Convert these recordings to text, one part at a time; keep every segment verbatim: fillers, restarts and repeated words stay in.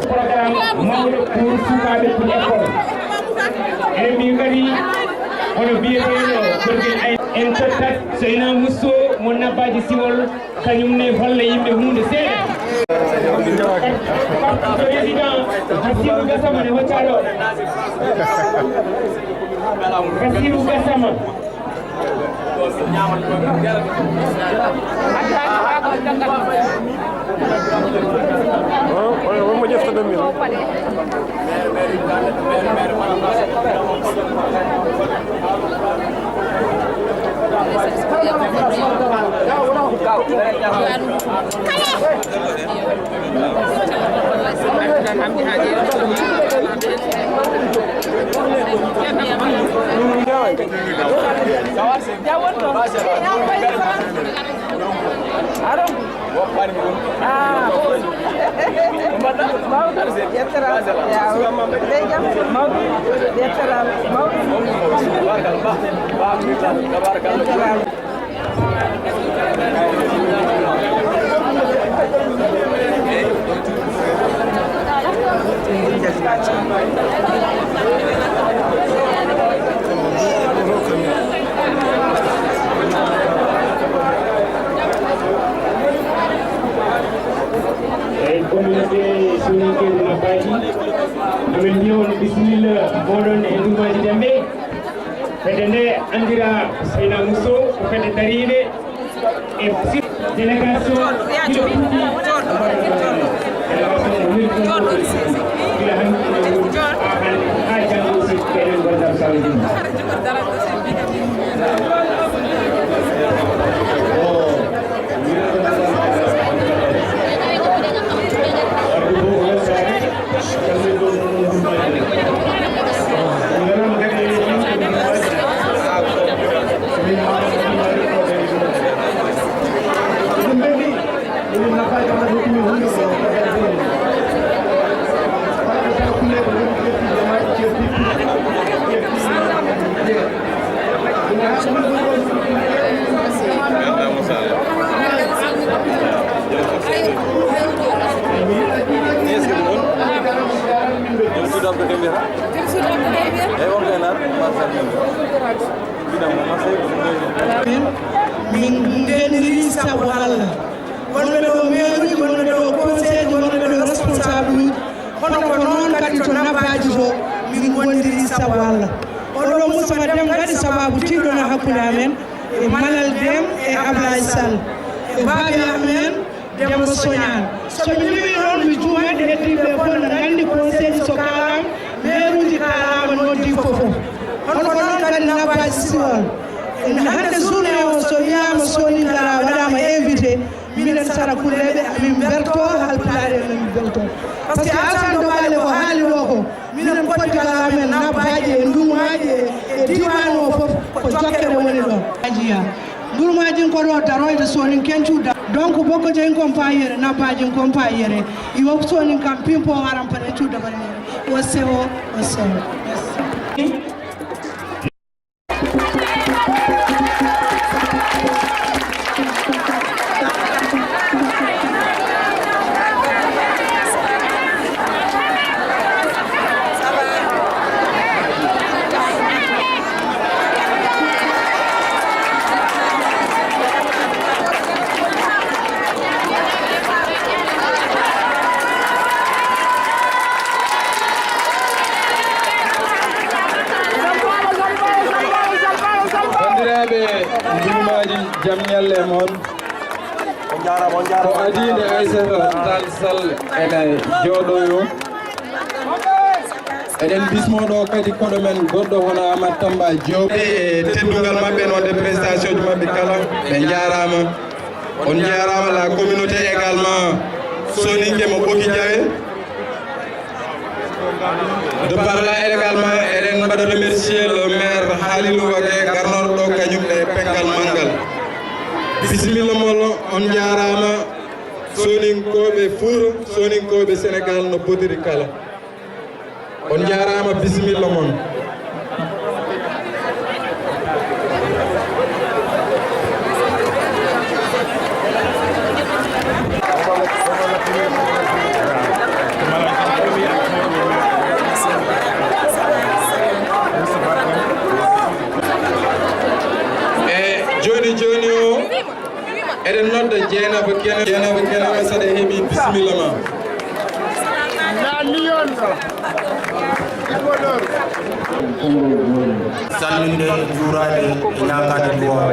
Programme mawɗo pour sukaaɓe pour école. Eɗen mbiyi kadi hono biyeteeɗo Gorgel Ay, en tottat Seyna Mousso mo Nabbaaji Siwol, kañum ne holla yimɓe huunde seeɗa. Président Hassibu Gassama ne hocca ɗo. Hassibu Gassama. Wonmo ƴefta ɗum min. Aɗon? Ah. Mawɗo. Yettoraama. Yaw. Ɓe jam. Mawɗo. Yettoraama. Mawɗo. Yettoraama. Eyi, communauté soninké mo Nabbaaji, amin mbiya on bisimilla mooɗon e nduumaaji Dembe. Fedde nde anndira Seyna Mousso ko fedde dariinde e si-, délégation ɗiɗo puɗɗi. Délégation mo welcome gila hanki ene woni haa hannde, haa janngo si ko enen ngonata sawedin. Min, min ndeniri sabu Allah. Wonɓe ɗo mairie, wonɓe ɗo conseil, wonɓe ɗo responsable uji. Kono ko noon kadi to Nabbaaji to, min ngondiri sabu Allah. Oɗo Moussa Dem kadi sababu tiiɗo na hakkunde amen e Malal Dem e Ablaye Sall e baaɓe amen. Demba Soñaan. So mi limii noon, mi juumat, heddiiɓe fof no nganndi, conseil so kaalaama, meeruuji kaalaama, noddii fof fof. Hono ko noon kadi nabbaaji siwal. Hannde journée o, so wiyaama Soninke waɗaama invité, minen Sarakulleeɓe, amin mbeltoo, Haalpulaar en amin mbeltoo. Parce que Alassane Dobalé ko haali ɗo ko, minen Poddigal amen nabbaaji e ndumaaji e, e diiwaan o fof ko jokkere woni ɗo. Ajiya. Ndurmaajin ko ɗo daroyde Soninken cuuɗa. Donc bokko jeyin kon payere, nabbaaji kon payere. Yo Soninkan pimpo aran pare cuuɗa pare. O sewo, o sewo. Merci. Banndiraaɓe, ndumaaji, jam ñalle e mon. On jaaraama, on jaaraama. Ko adii nde Aissata Tall Sall ene jooɗoyo. Eɗen bismoo ɗo kadi koɗo men goɗɗo hono Amat Tamba Diop. E teddungal maɓɓe, noon de prestation ji maɓɓe kala, ɓe njaaraama. On njaaraama la communauté également, Soninke mo Ɓoki Jawe. De par là également, eɗen mbaɗa remercier le maire Halilou Wagué, garnorɗo ɗo kañum e pengal manngal. Bisimilla mon, on njaaraama, Soninkooɓe Fuuta, Soninkooɓe Sénégal no potiri kala. On njaaraama, bisimilla mon. E jooni jooni o, eɗen nodda Jeynaba Kene. Jeynaba Kene, saɗa heɓi, bisimilla ma. Salminde, juuraade e ñaagaade duwaaw.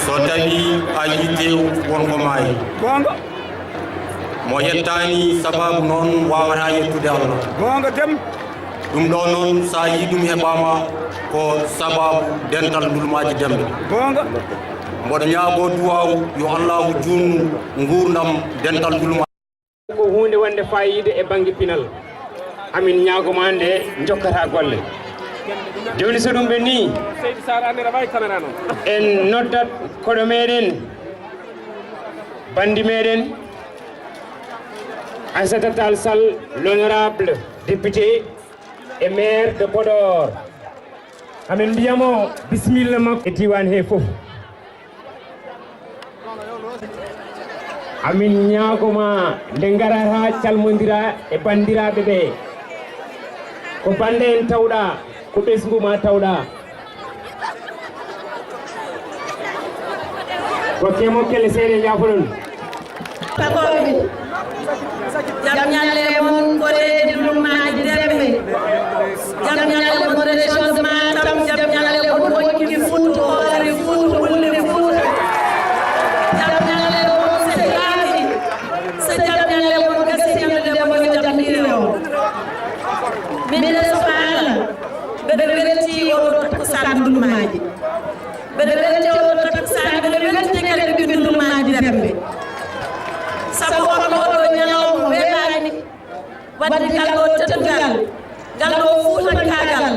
So tawi a yiite won ko maayi. Goonga. Mo yettaani sababu noon waawataa yettude Allah. Goonga dem. Ɗum ɗo noon, so a yii ɗum heɓaama, ko sababu dental ndulmaaji Demɓe. Goonga. Mboɗo ñaagoo duwaaw yo Allaahu juutnu nguurndam dental ndulmaaji. Ko huunde wonde faayiida e bannge pinal. Amin ñaagomaa nde njokkataa golle. Jooni so ɗum ɓennii, en noddat koɗo meeɗen, banndi meeɗen, Aissata Tall Sall, l'honorable député et maire de Podor. Amin mbiya mo bisimilla makko e diiwaan he fof. Amin ñaago ma nde ngarata calmondira e banndiraaɓe ɓe. Ko bannde en tawɗa, ko ɓesngu ma tawɗa. Kokkee mo kelle seeɗa, njaafoɗon. Sakooɓe, jam ñalle mon, koreeji lummaaji Demɓe. Jam ñalle mon, région de Matam. Jam ñalle mon, Ɓokki Fuuta, Hoore Fuuta, Wulli Fuuta. Jam ñalle mon, so yaawi, so jam ñalle mon gasi, ñande mo yo jam hiire on. Min de, so Allah, mbeɗa weltii oo ɗoo takkusaan lummaaji. Mbeɗa welti oo takkusaan, mbeɗa welti kadi ɓiɓɓe lummaaji Demɓe. Sabu on oo ɗoo ñalawma welaani waɗde ngal ɗoo teddungal, ngal ɗoo fuutankaagal,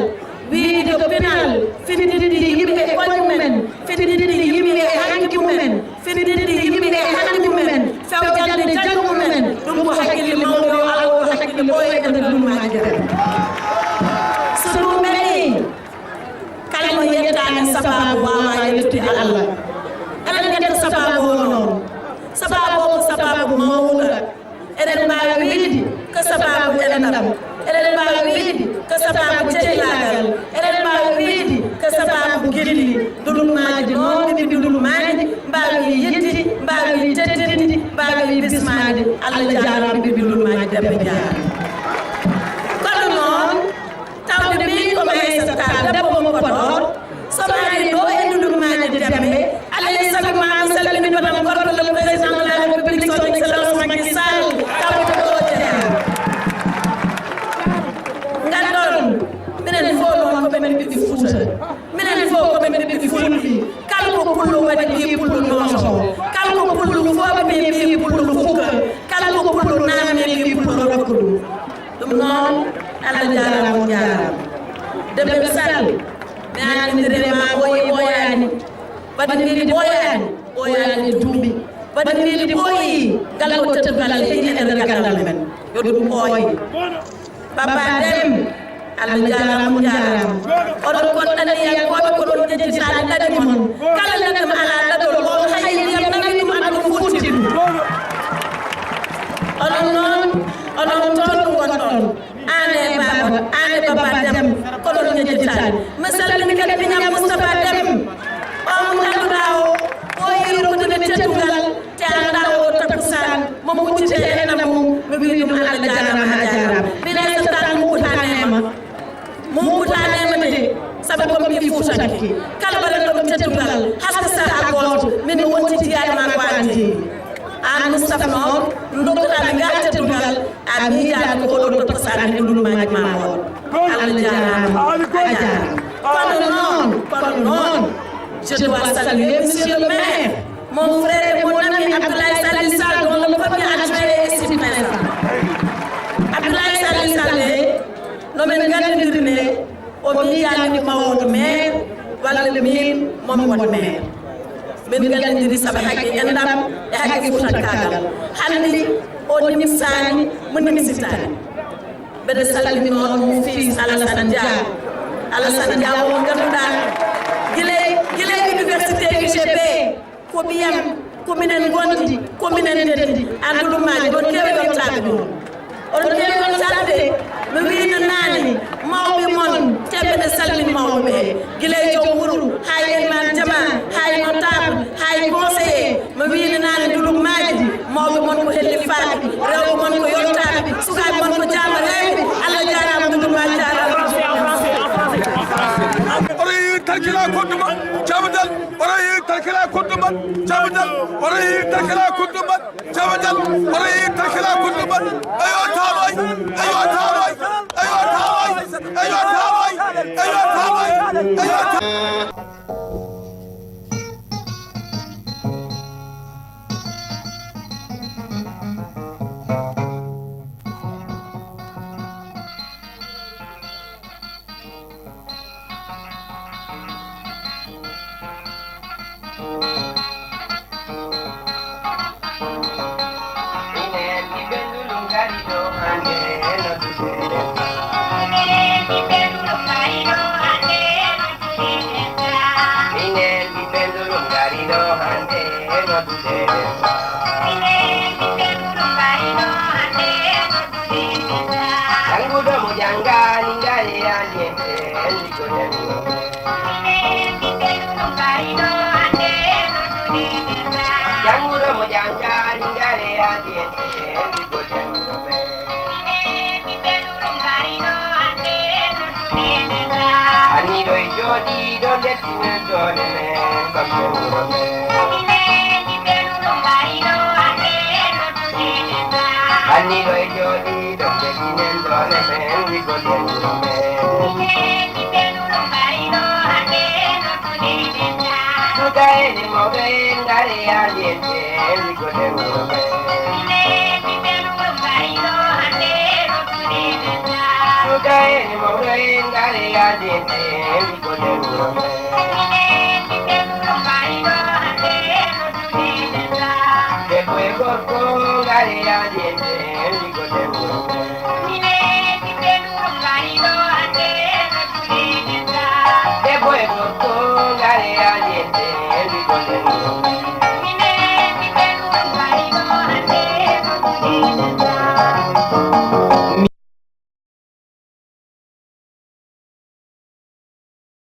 wiyde ko pinal findinɗi yimɓe e koye mumen, findinɗi yimɓe e hanki mumen, findinɗi yimɓe e hanki mumen, fewjande janngo mumen. Ɗum ko hakkille mawɗo yo Allah, hakkille ɓooya e nder lummaaji Demɓe. So ɗum ɓennii, kala mo yettaani sabaabu waawaa yettude Allah. Eɗen ngetta sabaabu o noon. Sabaabu o ko sabaabu mawɗo. Eɗen mbaawi wiyde ko sabaabu enɗam. Eɗen mbaawi wiyde ko sabaabu cehlaagal. Eɗen mbaawi wiyde ko sabaabu gilli. Ndulumaaji mawɗi, ɓiɓɓe ndulumaaji, mbaawi yidde, mbaawi teddinde, mbaawi bismaade. Allah jaaraama, ɓiɓɓe ndulumaaji, Demɓe jaaraama. Kono noon, tawde miin ko Aissata Tall, debbo mo Podor, so mi arii ɗo e ndulumaaji Demɓe, alaa e sago maa mi salmina banam gorko, le président Ɗum noon, Allah jaaraama, on jaaraama. Debel Sall, mi anndindire ma ɓooyi ɓooyaani. Mbaɗi mbiɗi ɓooyaani, ɓooyaani e duuɓi. Mbaɗi mbiɗi ɓooyi, ngal ko teddungal heƴi e nder ganndal men. Yo ɗum ɓooy. Baba Dem, Allah jaaraama, on jaaraama. Oɗon kon anniyankooɓe, ko ɗon jejjitaani ɗaɗi mon. Kala neɗɗo mo alaa ɗaɗol, on hayi ndiyam nani ɗum, anda ɗum futti ɗum. Onon noon, onon toon ɗum wonɗon. Aan e Baba, aan e Baba Dem, ko ɗon jejjitaani. Mi salmini kadi miñam Moustapha Dem. On mo ngannduɗaa o, o yiro ko ɗum e teddungal. Te anndaa oo takkusaan, mo muccite e enɗam mum, mi wi'i ɗum Allah jaaraama, a jaaraama. Min Aysata Taal mo utanema. Mo utanema de, sabu ko mi ɓii Fuutanke. Kala mbaɗanɗo mi teddungal, haske sahaa gooto, min mi wonti jiyaaɗo ma ko an jeyi. Aan Mustapha noon, ndokkata mi ngal teddungal, a miijaani ko oɗo takkusaan e ndulumaaji ma oɗo. Allah jaaraama, a jaaraama. Kono noon, kono noon, je dois saluer monsieur le maire. Mon frère et mon ami Abdoulaye Sall Sall, dont le premier adjoint est ici présent. Abdoulaye Sall Sall, no min nganndindiri ne, o miijaani ko mawɗo maire, walla min mon won maire. Min nganndindiri sabu hakke enɗam e hakke fuutankaagal. Hannde o nimsaani, mo nimsitaani. Mbeɗa salmina on mon fils Alassane Dia. Alassane Dia o ngannduɗaa gila, gila université U G B. Ko ɓiyam, ko minen ngondi, ko minen ndenndi. Aan ndulumaaji, oɗon keewi yontaade ɗum. Oɗon keewi yontaade de. Mi wiino naane, mawɓe mon, teɓɓe ɗe salmin mawɓe ɓe. Gila e joom wuro, haa e elmaan jamaa, haa e notable, haa e conseiller. Mi wiino naane, ndulumaaji, mawɓe mon ko hellifaaɓe, rewɓe mon ko yontaaɓe, sukaaɓe mon ko jaamareeɓe. Allah jaaraama, ndulumaaji jaaraama. Oɗo yehi tarkila kodduma, jabadal. Oɗo yehi tarkila kodduma, jabadal. Oɗo yehi tarkila kodduma, jabadal. Oɗo yehi tarkila kodduma. Ayo taaloy, ayo taaloy, ayo taaloy, ayo taaloy, ayo taaloy, ayo taaloy. Jannguɗo mo janngaani ngari yaani e ɓe anndi ko jannguɗo. Jannguɗo mo janngaani ngari yaani e ɓe anndi ko jannguɗo ɓe. Anniɗo e jooɗiiɗo ndettinen doole men, kam ɓe wuro men. Anniɗo e jooɗiiɗo ndettinen doole men, wigo nden wuro men. Suka en e mawɓe en ngare yaade en ɓe, wigo nden wuro men. Suka en e mawɓe en ngare yaade en ɓe, wigo nden wuro men.